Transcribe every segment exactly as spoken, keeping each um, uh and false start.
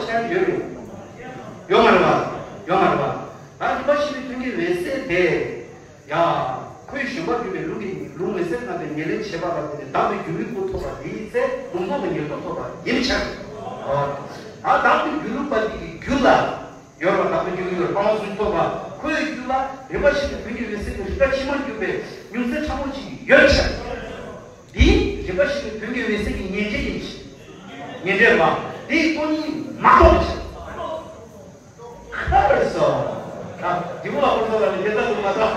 ཆ་ཡོད་རེད། ཡོད་མ་རེད་པ། ཡོད་མ་རེད་པ། ད་རིམ་པ་བཞི་པའི་དོན་གྱི་འོད་གསལ་དེ། ཡ། ཁོའི་བཞོན་པར་གྱུར་པའི་ལུང་གི་ལུང་འོད་གསལ་ལྔ་པའི་ཉེར་ལེན་བྱེད་པ་ལ་བརྟེན་ནས་བདག་ཏུ་གྱུར་པའི་སྐུ་ཐོབ་པ་དེའི་ཚེ་ལུང་རྟོགས་ཀྱི་ཉེར་ཐོབ་ཐོབ་པ་ཡིན་ཕྱིར། ཨོ། ད་བདག་ཏུ་གྱུར་པ་དེ་གི་རྒྱུད་ལ། ཡོད་རེད་པ། བདག་ཏུ་གྱུར་ཡོད་རེད། སྤང་བླང་ཟུང་འཇུག་ཐོབ་པ་ཁོའི་རྒྱུད་ལ་རིམ་པ་བཞི་པའི་དོན་གྱི་འོད་གསལ་གྱི་རིགས་པ་ཕྱི་མར་གྱུར་པའི་ཉུང་ཚད་ཕྲ་མོ་གཅིག་ཡོད་ཕྱིར། འདི་རིམ་པ་བཞི་པའི་དོན་གྱི་འོད་གསལ་གྱི་ཉེར་འབྲེལ་ཡིན་ཕྱིར། ཉེར་འབྲེལ་རེད་པ། འདིའི་སྟོང་ཉིད་མ་རྟོགས་པའི་ཕྱིར། ཁར་སོ། ད་འདི་མོ་ལ་ཁོ་ཚོ་ལ་ནི་དེ་ལྟ་དུ་མ་གཏོགས།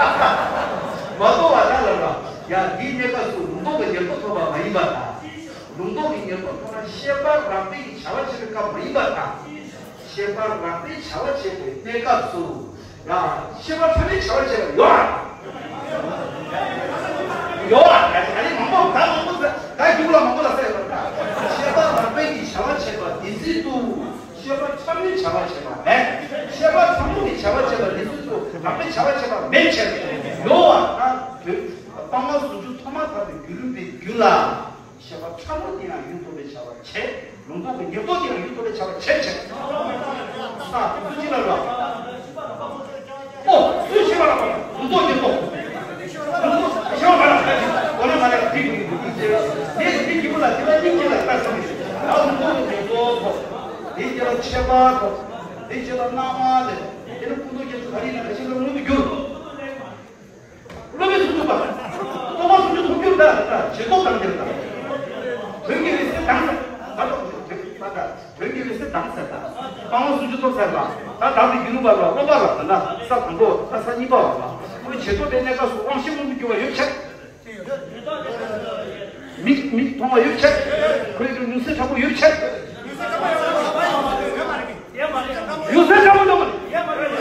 མ་གཏོགས་པ་ད་ལ་ལ། ཡ། འདིའི་གནས་སྐབས་སུ་ལུང་རྟོགས་ཀྱི་ཉེར་ཐོབ་ཐོབ་པ་མ་ཡིན་པར་ཐལ། ལུང་རྟོགས་ཀྱི་ཉེར་ཐོབ་ཐོབ་ན་ཤེས་པ་རགས་པའི་བྱ་བ་བྱེད་པའི་སྐབས་མ་ཡིན་པར་ཐལ། ཤེས་པ་རགས་པའི་བྱ་བ་བྱེད་པའི་གནས་སྐབས་སུ། ཡ། ཤེས་པ་ཕྲ་མོའི་བྱ་བ་བྱེད་པ་ཡོད་ཨ། ཡོད་ཨ། ད་ནི་མང་པོ་ད་མང་པོ་ད་རྒྱུགས་ལ་མང་པོ་ལ་ས་ཡོད་པ་ད། ཤེས་པ་རགས་པའི་གི་བྱ་བ་བྱེད་པ་དེ་སྲིད་དུ། ཤེས་པ་ཕྲ་མོའི་བྱ་བ་བྱེད་པ་མེད། ཤེས་པ་ཕྲ་མོ་ནི་བྱ་བ་བྱེད་པ་དེ་སྲིད་དུ་རགས་པའི་བྱ་བ་བྱེད་པ་མེད་ཕྱིར། ཡོད་པ་ན་དོན། སྤང་བླང་ཟུང་འཇུག་ཐོག་མ་ཐག་ཏུ་གྱུར་པའི་རྒྱུད་ལ། ཤེས་པ་ཕྲ་མོ་དེ་ཡང་ཡུལ་རྟོགས་པའི་བྱ་བ་བྱེད། ལུང་རྟོགས་ཀྱི་ཉེར་ཐོབ་དེ་ཡང་ཡུལ་རྟོགས་པའི་བྱ་བ་བྱེད་ཕྱིར། ས་སུ་ཅི་ལ་ར། ཨོ། སུ་ཤེས་པ་ར་བ། ལུང་རྟོགས་ཉེར་ཐོབ། ལུང་རྟོགས་ཤེས་པ་མ་ར། འོ་ན་མ་ར་དེ་དེ་དེ་དེ་དེ་སྐྱེས་བུ་ལ་དེ་ལ་སྙིང་རྗེ་ལ་ལྟ་བསམ་གྱི། ད་ལུང་རྟོགས་ཀྱི་ཉེར་ཐོབ་ཐོབ། དེ་སྐྱེས་ལ་མཆེད་པ་ཐོབ། དེ་སྐྱེས་ལ་རྣ་བ་ལས། དེ་ནི་ཀུན་རྟོག་རྒྱ་མཚོ་ག་རེ་ཡིན་ན་ག་ཞིག་ལ་མངོན་དུ་གྱུར། སློབ་དཔོན་ཟུང་འཇུག་པ། རྟོགས་པ་ཟུང་འཇུག་ཐོབ་གྱུར་ད་ད་བྱེད་རྟོགས་དང་འདིར་ད། དོན་གྱི་འོད་གསལ་དྭངས་གསལ་ད་རྟོགས་ད་ད། དོན་གྱི་འོད་གསལ་དྭངས་གསལ་ད། སྤང་བླང་ཟུང་འཇུག་ཐོབ་ཟེར་ལ། ད་བདག་ཏུ་གྱུར་པ་ལ་སློབ་པ་ལ་ད་ན་ས་དང་པོ་ད་ས་གཉིས་པ་བ་ལ། ཁོའི་བྱེད་རྟོགས་པའི་གནས་སྐབས་སུ་དབང་ཤེས་མངོན་དུ་གྱུར་པ་ཡོད་ཕྱིར། མིག་མིག་མཐོང་བ་ཡོད་ཕྱིར། ཁོའི་རྒྱུ་ཉུང་ཚད་ཕྲ་མོ་ཡོད་ཕྱིར། ཉུང་ཚད་ཕྲ་མོ་ཡོད་མ་རེད།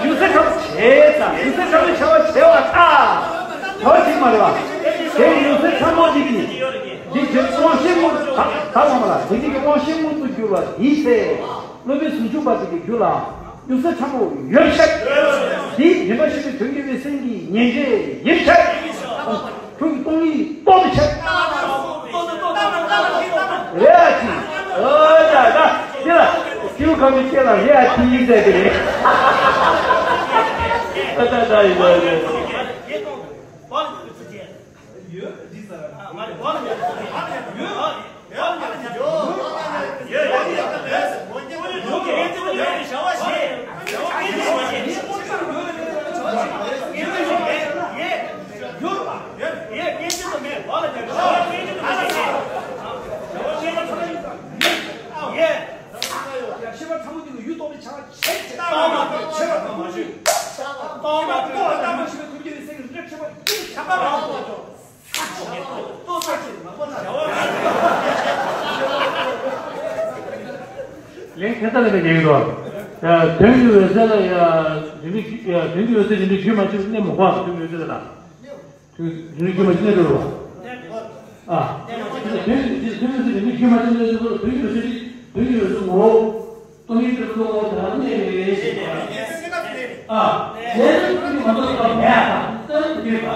ཉུང་ཚད་ཕྲ་མོ་བྱས་ཙང་ཉུང་ཚད་ཕྲ་མོའི་བྱ་བ་བྱས་པ་ཐལ། དོན་གཅིག་མ་རེད་པ། དེ་ཉུང་ཚད་ཕྲ་མོ་འདི་གིས་འདི་གི་དབང་ཤེས་མངོན་ད་ད་བ་མ་ལ་དེ་གི་དབང་ཤེས་མངོན་དུ་གྱུར་པ་འདི་ཚེ། སློབ་དཔོན་ཟུང་འཇུག་པ་དེ་གི་རྒྱུད་ལ་ཉུང་ཚད་ཕྲ་མོ་ཡོད་ཕྱིར། འདི་རིམ་པ་བཞི་པའི་དོན་གྱི་འོད་གསལ་གྱི་ཉེར་འབྲེལ་ཡིན་ཕྱིར། ཁྱོད་ཀྱི་སྟོང་ཉིད་རྟོགས་པའི་ཕྱིར། རེད་ཨ་ཅི། ཨོ་ད་ད་དེ་ལ་ཁྱེའུ་ཁ་མི་སྐྱེ་ལ་རེད་ཨ་ཅི་ཡིན་ཟེར་གི་རེད། ད་ད་ད་ཡིན་ད་ཡིན། ཤེས་པ་ཕྲ་མོ་དེ་ལ་ཡུལ་རྟོགས་པའི་བྱ་བ་བྱེད་ཅེས་བཏང་བ་དང་བྱེད་པ་དང་མ་བྱུང་། བཏང་བ་དང་བཏང་བ་ཞེས་པའི་ཐུགས་རྗེ་ལ་སེམས་ཀྱི་རིགས་པ་ཁྱད་པར་ཡིན་པའི་ཁྱབ་པ་རང་དུ་ལ་ལེན་ཁྱད་མཚར་ལས་པའི་ཉེན་ཁ། དོན་གྱི་འོད་གསལ་ལ་ཡ་རིམ་པའི་རྒྱུ་ཡ་དོན་གྱི་འོད་གསལ་རིམ་པའི་རྒྱུད་མ་ཆོད་གནས་མི་དགོས་པ་དོན་གྱི་འོད་གསལ་ལ། དོན་གྱི་འོད་གསལ་རིམ་པའི་རྒྱུད་མ་ཆོད་གནས་འགྲོ་རོ། ཨ། དོན་དོན་གྱི་འོད་གསལ་རིམ་པའི་རྒྱུད་མ་ཆོད་གནས་འགྲོ་རོ། དོན་གྱི་འོད་གསལ་དོན་གྱི་འོད་གསལ་ངོ་བོ། སྟོང་ཉིད་དུ་རྟོགས་པ་དང་གནས་པའི་ཕྱིར། ཨ། དེ་ནི་ཀུན་ནས་མ་རྟོགས་པ་མེད་པ་དང་གསལ་བར་གྱུར་པ།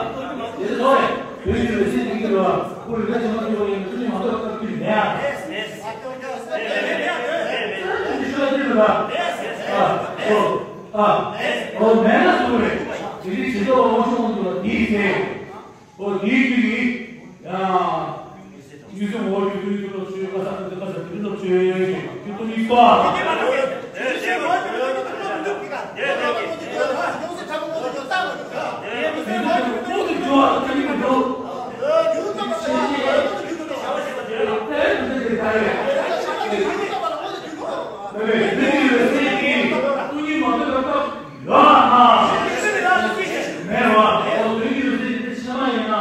དེ་ཚོ་བས་དོན་གྱི་འོད་གསལ་དེ་གི་རེད་བ། ཁོ་རིག་པ་ཇི་ལྟར་གྱུར་པ་ཡིན་ཀུན་ནས་མ་རྟོགས་པ་ཀུན་མེད་པ། གསལ་བར་གྱུར་པ། ཨ། ཨོ། ཨ། ཨོ་མེད་ན་གསུངས་རེད། དེ་ནི་ཇི་ལྟ་བ་དབང་ཤེས་མངོན་དུ་གྱུར་པ་དེའི་ཚེ། ཨོ་དེའི་རྒྱུད་ཀྱི། ཡ། ཡུལ་ཚོད་ངོ་བོ་རྒྱུ་ཀུན་ཡུལ་ཚོད་ལོག་ཆོས་ཀ་ས་ཀ་ཀ་ས་ཀ་ཡུལ་ལོག་ཆོས་ཀྱི་ཀུན་རྟོག་གཉིས་པ། ཡོད་ན། མེད་པ། ཨོ་དོན་གྱི་འོད་གསལ་དེ་ཕྱི་མ་ཡིན་ན།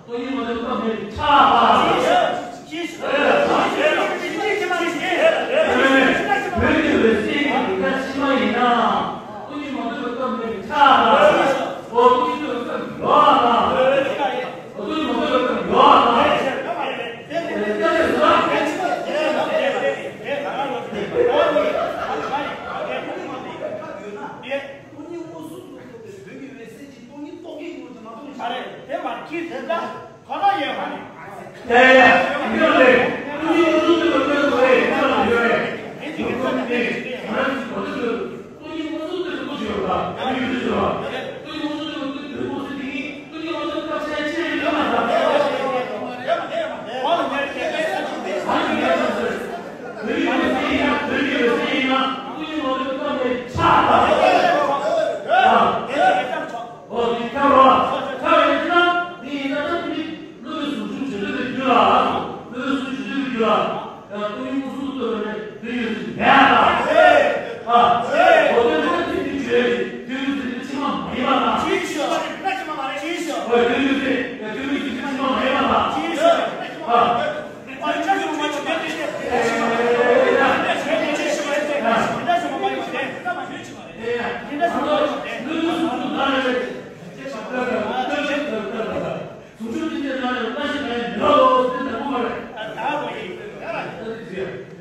སྟོང་ཉིད་མ་དོན་སྟོབས་མེད་པའི་ཆགས་པ། དོན་གྱི་འོད་གསལ་གྱི་རིགས་པ་ཕྱི་མ་ཡིན་ན། སྟོང་ཉིད་མ་དོན་སྟོབས་མེད་པའི་ཆགས་པ། ཨོ་སྟོང་ཉིད་དོན་སྟོབས་ཡོད་པ། ཨོ་སྟོང་ཉིད་མ་དོན་སྟོབས་ཡོད་པ། དེ་ལྟར་ཟེར་ན། ད་སྟོང་ཉིད་སྐུ་གསུང་ཐུགས་ལ་ནི་དོན་ཡོད་ཚུལ་མེད་པ། ཨ། འོ་དོན་དོན་དེ་དུས་བརྗོད་ཀྱི་དོན་ཡོད་ཚུལ་དེ་ཕྱི་མ་མ་ཡིན་པ་དང་། ཅིའི་ཕྱིར། ཅིའི་ཕྱིར། འོ་དོན་ཡོད་ཚུལ་དེ་དོན་ཡོད་ཚུལ་དེ་ཕྱི་མ་མ་ཡིན་པ་དང་། ཅིའི་ཕྱིར། ཨ། ཨེ་ཡ། ད་ལྟ་སྟོང་ཉིད་སྐུ་གསུང་ཐུགས་ལ་ནི། ཟུང་འཇུག་བདེན་བདེན་ནང་ནས་བླ་ཞིག་ག་ཡིན་ལོ་ཟེར་ན་དགོས་མ་རེད། ད་ད་བ་ཡིན། ད་དེ་ཟེར།